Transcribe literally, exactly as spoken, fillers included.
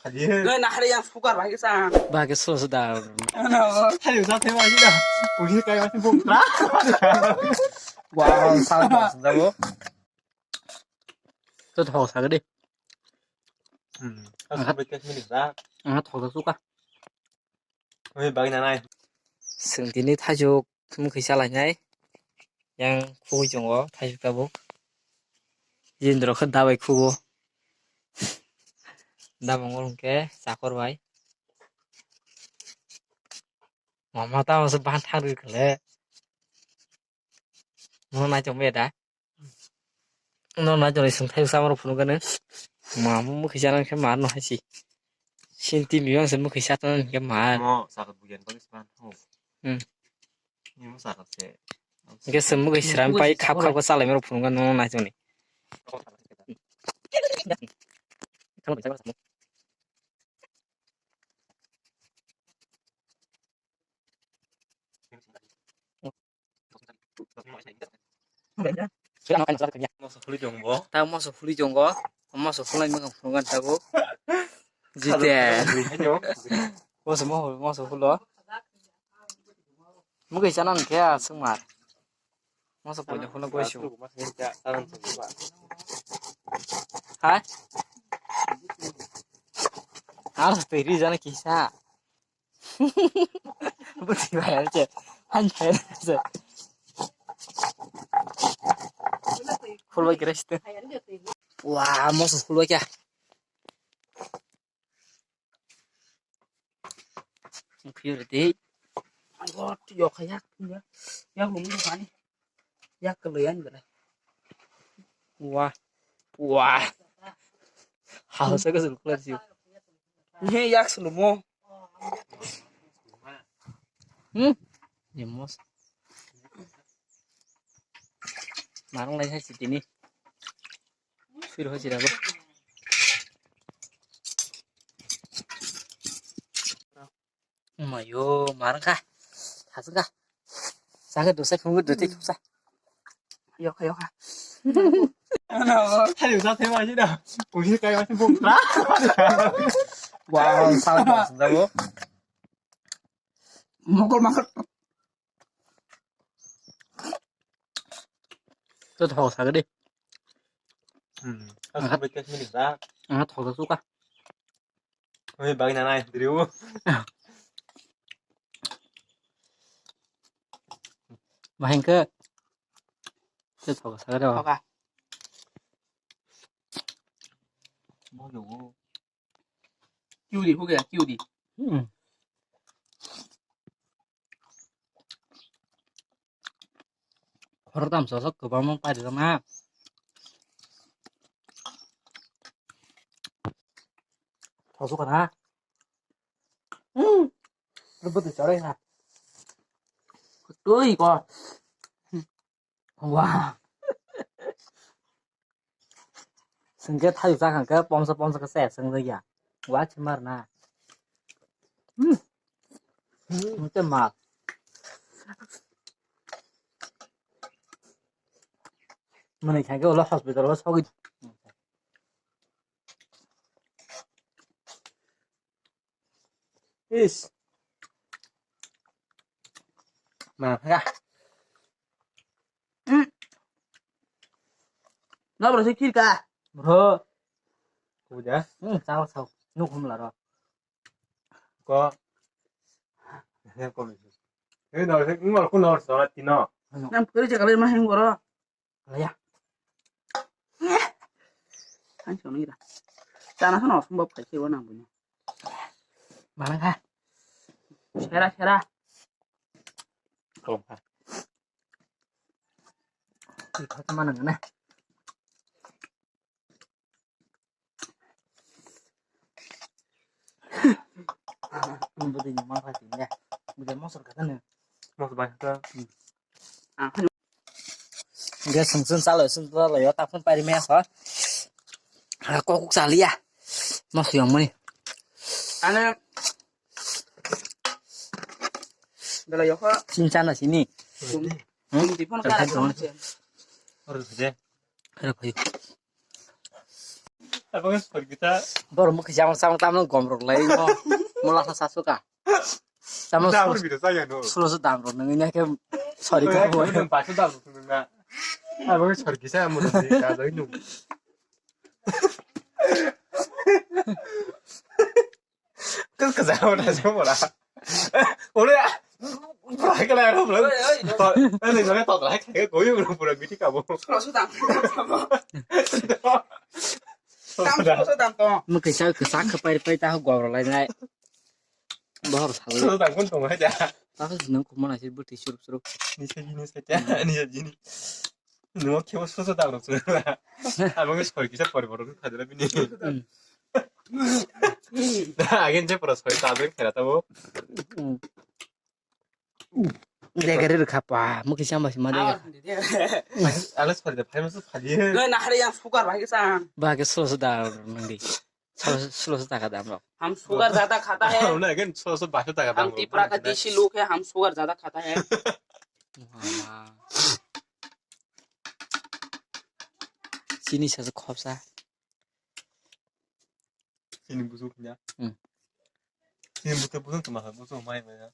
Noi nahari yang sukar bai kisa. Ba ke so so da. Ano, thayo sa thayo aji da. Uji kai masi bung tra. Wow, sa da sa da bo. To thok sa de. Hmm. Ang hat. Ang hat thok da suka. Oi, bagwi nanai. Chwng tini thaichuk mukhui chalainai. Yang khugui chongo thaichuk tabuk. Jindro khe dabai khugo. Dabai wngkhe chakor bai. Mama tamo se ban thang rwkhe le. Mo nai chong be da. No na jori sung thai sa maro phunu gane. Ma mo mukhi jana khe mar no haisi. Sin ti mi bang se mukhi sa tan khe mar. Mo sa ka buyan bang span ho. Hmm. Ni mo sa ka se. Ke se mukhi sram pai khap khap ko salai maro phunu gane no na joni. Moso phuli tongo. Ta moso phuli tongo. Moso phulai mokang phunukgan tabuk. Jiten. Moso mo-, moso phulo. Mukhe chana hwnkhe aswk mar. Moso poito phulo goisu. Hai? Ar twi ri jana kisa. Buti bai ang che. Han che se. Khulbai kre site. Wa, moso khulbai kya. Khuyur di. Ayo, yok ya. Ya lu mu khani. Yak kwlwi ani belai. Wah. Wah. Hausa kwchwng kwlwng sio. Nge yak swlwmo. Hmm. Yemos. Marung lai hai sitini. Sir ho sirabo. Mayo, marang kha. Thasung kha. Sakhe dosai phungo doti khupsa. Yokha, yokha. Ano, thali usa thema aji da. Usi kai masi bung tra. Wow, salah sung jago. Mokol mokol. To thok sakhe de. Hmm. Ang khat. Ang khat thok suka. Oi, bagwi nanai, driu. Bahing ke. Itu thok sakhe de. Oka. Kiu di, hoga, kiu di. Hmm. Khoroktham sosok kwbangma paijak na. Thosok kana. Hmm. Rubut dichare na. Tui ko. Wah. Sengke thayu chakha khe pomsa pomsa khe se sengjakya. Wah, chimar na. Hmm. Mute ma. Mane kha khe ulo hospital o sogwi. Is. Ma, ha. Hmm. Na bro, se kirka. Bro. Kuja. Hmm, sao, sao. Nuk hum laro. Ko. He ko. He no, he ngol ko no so tino. Nam kuri jaga le ma heng bro. Laya. Thank you, Nira. Chana khano osombo phai khe wana buni. Manang kha. Sera, sera. Kom kha. Ikha manang na. Bwdwi ni mangkha tini le. Bwdwi mosor kha tani. Mosor bai kha. Ang khani. Ge sung sung chalo, sung chalo yo, ta phone pari me kho. Ha, kok kok chaliya. Mos yong mani. Ane. Bela yo kho. Sin chana sini. Hmm? Di phone kara. Oro je. Oro phayo. Abang sorgita. Borok mukhi jamang samang tamno gomrok lai no. Mola sa sasu ka. Tamno Dam sul-, bida saya no. Sulo su dam rok nang nya ke sorry ka boy. Dam pasu dam rok nang na. Abang sorgisa mo ni ka doi nu. Kau kerja apa dah semua lah. Oleh ya. Pura kena ya, pura. Oi, oi, oi. To, eh, ni sana to lah, kayak gue pura pura miti kamu. Sulo su dam. Tam sulo su dam to. Mukhi sa ke sa ke pai pai ta gomrok lai nai. Bahar sa. Sulo dam kun tong aja. Ta su nang kumana sih buti surup surup. Ni sa jini sa ja, ni sa jini. Nungo kebo susu dam rok susu. Abang ke soi kisa pori pori khajra bini. Hmm. Again je pura soi ta abang khera tabo. Hmm. Degari rwkha pa, mukhi chamba si ma dega. Awas hindi dia. Alas pori da phai musu phadi. Noi na hari yang sugar bhai sa. Ba ke susu da nang di. Susu, susu taka dam rok. हम शुगर ज्यादा खाता है। Hona again susu basu taka dam. हम त्रिपुरा का देसी लोग है, हम शुगर ज्यादा खाता है। Mama. Chini sa khopsa. Chini busu khnya. Hmm. Chini busu busu tuma busu mai mai.